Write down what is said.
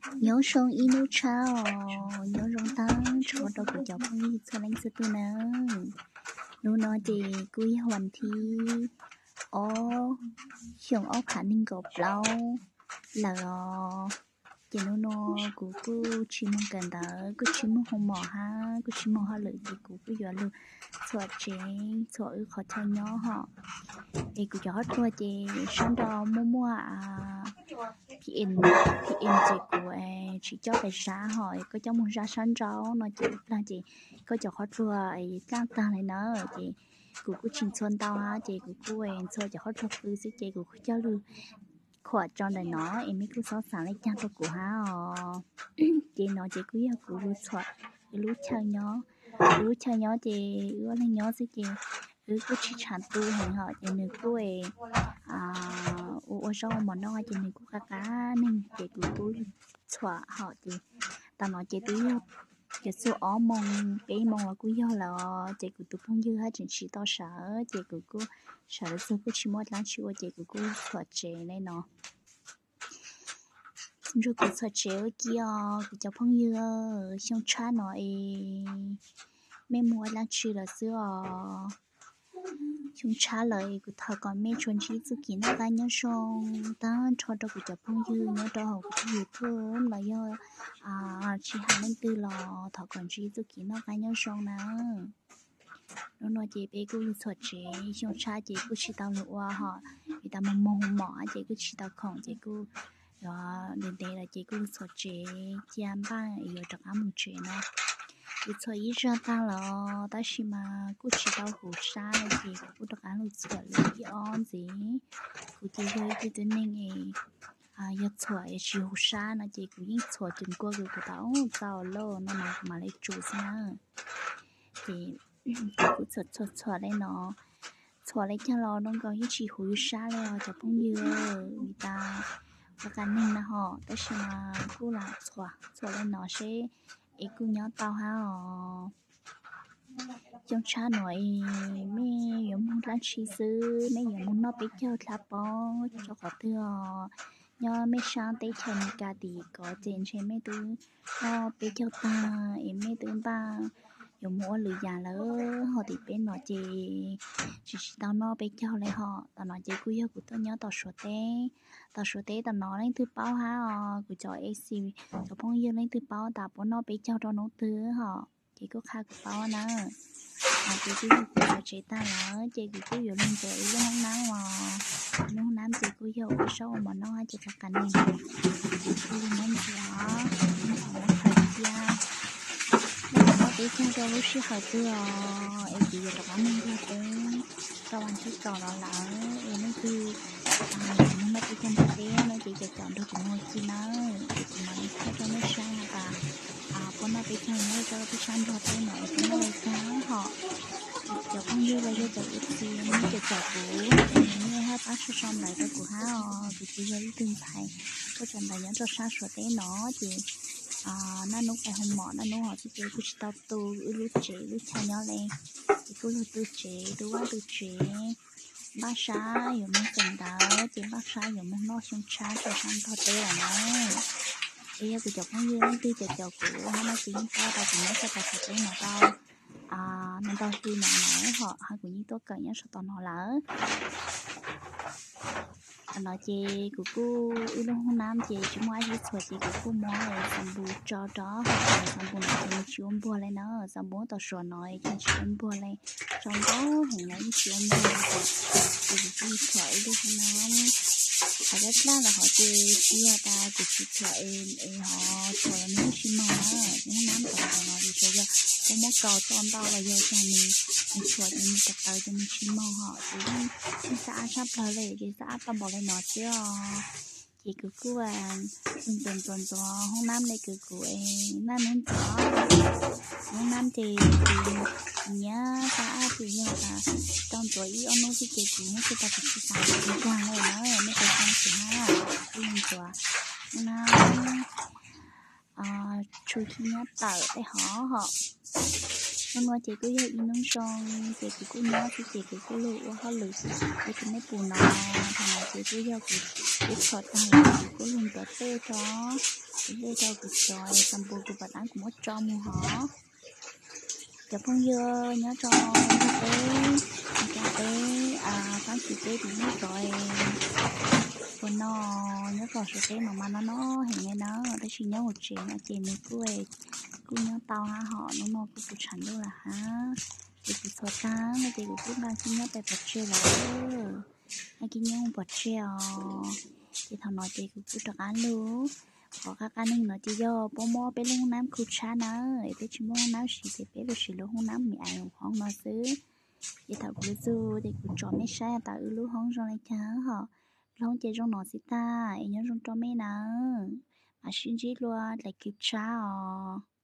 Nyob zoo ib hnub tshab os, nyob zoo tag nrho rau kuv cov phooj ywg txhua leej txhua tus nawb. Hnub no ces kuj yog vas thib ob, xyoo ob phav nees nkaum plaub lawm os. Ces hnub no kuv kuj tsis moog kawm ntawv, kuj tsis moog hu mom hab kuj tsis moog hauj lwm ces kuv kuj yuav lug txhuam tsev, txhuam wb qhov chaw nyob hom. Es kuv cov qhov ruag ces sab nraud muaj muaj pm, pm ces kuv tsis coj pes zab hom, koj coj moog zab sab nraud no ces ib plag ces koj cov qhov ruag dlaaj tag li na. Ces kuv kuj tsis ntxhua ntau hab ces kuv kuj ntxhua cov qhov ruag pw xwb ces kuv kuj coj lug khuam tso ntawm no es mej kuj xob xaav le caag rau kuv hab os. Ces no ces kuj yog kuv lug txhuam wb lub chaw nyob. Wb lub chaw nyob ces wb ob leeg nyob xwb ces wb kuj tsis tshua tu heev hom ces nwg kuj ua ua zaub ua mov noj ces nwg kuj qab qab neeg ces kuv kuj txhuam hom ces tam no ces twb yog yuav txug ob moos peb moos los kuj yog lawm os ces kuv tus phooj ywg hab tseem tsis tau sawv ces kuv kuj sawv lawv txug kuj tsis muaj dlaab tsi ua ces kuv kuj txhuam tsev le no. Nrug kuv txhuam tsev ua ke os kuv cov phooj ywg, xyoo tshab no es mej muaj dlaab tsi lawm xwb os. Xyoo tshab lawm es kuv thov kom mej tsuas ntsib txuj kev noj qab nyob zoo tag nrho rau kuv cov phooj ywg nyob rau hauv kuv tus YouTube los yog tsis hais leej twg los thov kom ntsib txuj kev noj qab nyob zoo na. Hnub no ces peb kuj lug txhuam tsev, xyoo tshab ces kuj tsis tau lug ua hom, vim tas moog moog hu mom ces kuj tsis tau khoom ces kuj yuav ntev ntev lawm ces kuj lug txhuam tsev cia npaaj yuav rov qab moog tsev no. Kuv txhuam ib zaug tag lawm tab sis mas kuj tsis tau huv sab no ces kuv kuj rov qab lug txhuam lwm ib ob ntxiv. Kuv ces yog ib tug tib neeg es yog txhuam es tsis huv sab no ces kuv yeej txhuam tug nkuaj kws kuv tau txaus lawm no mas kuv mam le tsum xwb na. Ces kuv txhuam txhuam txhuam le no, txhuam le caag los zoo nkaus yeej tsis huv yus sab le os cov phooj ywg, vim tas ua qas neeg na hom, tab sis mas kuj lam txhuam txhuam le no seb es kuj nyob tau hab os. Xyoo tshab no es mej yuav moog dlaab tsi xwb, mej yuav moog noj peb caug dlha pob rau qhov twg os? Nyob mej sab teb chaws Amelikas tim ko ces ntshe mej twb noj peb caug tag es mej twb npaj yuav moog ua lwm yam lawm, ho tim peb no ces tsis tsis tau noj peb caug le hom. Tam no ces kuj yog kuv tuaj nyob tom Suav teb. Tom Suav teb tam no leej twg paub hab os, kuv cov A C, cov phooj ywg leej twg paub tas puab noj peb caug rau hnub twg hom ces kuj qha kuv paub na. Ces kuj yog kuv txhuam tsev tag lawm ces kuv kuj yuav lug ntxuav ib lub hoob nab os. Lub hoob nab ces kuj yog ua zaub ua mov noj hab ces qas qas neeg, kuj lug muab ntxuav, muab khaws cia. Mej yuav noj peb caug rau lub sij hawm twg os, es kuv yuav rov qab moog nrog peb rau vas thib kaum los lawm es leej twg moog noj peb caug nrog peb no ces caum caum nrog kuv moog ua ke nawb, es kuv mam li thaij rau mej saib has tas puab noj peb caug nyob rau peb sab nrog peb no es puab noj le caag hom. Cov phooj ywg los yog cov ua txiv mej caum caum kuv, mej hab pab sau sau ntawv rau kuv hab os, kuv ces yog ib tug ntxhais tuaj tsaws ntawv nyob rau sab Suav teb no ces naj nub peb hu mom naj nub hov xwb ces kuj tsis tau tu wb lub tsev lub chaw nyob le, ces kuj lug tu tsev tu vaj tu tsev. Npaj sab yuav moog kawm ntawv ces npaj sab yuav moog noj xyoo tshab rau sab nrog teb lawm na. Es yog kuv cov phooj ywg leej twg caum caum kuv hab no ces yeej paub tas kuv nyob rau tom Suav teb no tau ntau hli no lawm hom, hab kuv yeej tuaj kawm nyob rau tom no lawm. Tam no ces kuv kuj wb lub hoob nab ces tsis muaj dlaab tsi txhuam ces kuv kuj muab xav npus tso rau hauv, xav npus no ces nws tsis ua npuag le na, xav npus tom Suav no ces tsis ua npuag le, tso ntau heev los yeej tsis ua npuag le. Ces kuv kuj txhuam ib lub hoob nab, hais dlaab dlaab los hov ces tsis yog tas kuv tsis txhuam es hov txhuam los nws yeej tsis moog na. Hoob nab tom no ces tsuas yog kuv muab kaus tso ntau los yog tas nws, nws txhuam ces nws tawv tawv ces nws tsis moog hom, ces yeej xab ab tshaj plawg le ces xab ab tau npaum le no xwb os. Ces kuv kuj ntxuav ntxuav ntxuav hoob nab le kuv kuv naj nub ntxuav hoob nab ces kuv nyiam xab ab ces yog tas tau ntxuav ib ob nub xwb ces kuv hnub twg tas kuv tsis xav kuv nkaag le na, mej puas xav kuv hab, kuv ntxuav hoob nab tshua khib nyiab tawm tej hov hom. Hnub no ces kuj yog ib hnub zoo, ces kuv kuj nyob xwb ces kuv kuj los ua hauj lwm ua tus me pum no. Thaum no ces kuj yog kuv twb txhom tag lawm, kuv kuj los ntuav tej rau, kuv dej rau kuv cov xas npus kuv pom dab kuv muab tso mus hov. Cov phooj ywg nyob rau ntiaj teb, nyob rau peb, Fab Kis teb tim Hmoob Rov, ua no nyob rau Suav teb mas mas no no heev li na, tab sis nyob hauv tsev no ces nws kuj, kuj nyob tau hab hom, hnub no kuj puas tshav ntuj lawm hab. Ces kuv txhom tag no ces kuv kuj nqa kib nyob pem pov tseg lawm, nqa kib nyob pov tseg os. Ces thaum no ces kuv kuj rov qab lug, qhov qab qab neeg no ces yog puab muab peb lub hoob nab khu tshab na, peb tsis muaj hoob nab siv ces peb lug siv lub hoob nab me aiv hoob no xwb. Ces thaum kuv lug txug ces kuv tsom mej saib tas wb lub hoob zoo le caag hom. Lub hoob ces zoo no xwb tag es nyob zoo rau mej na, mam sib ntsib dlua dlaim khu tshab os.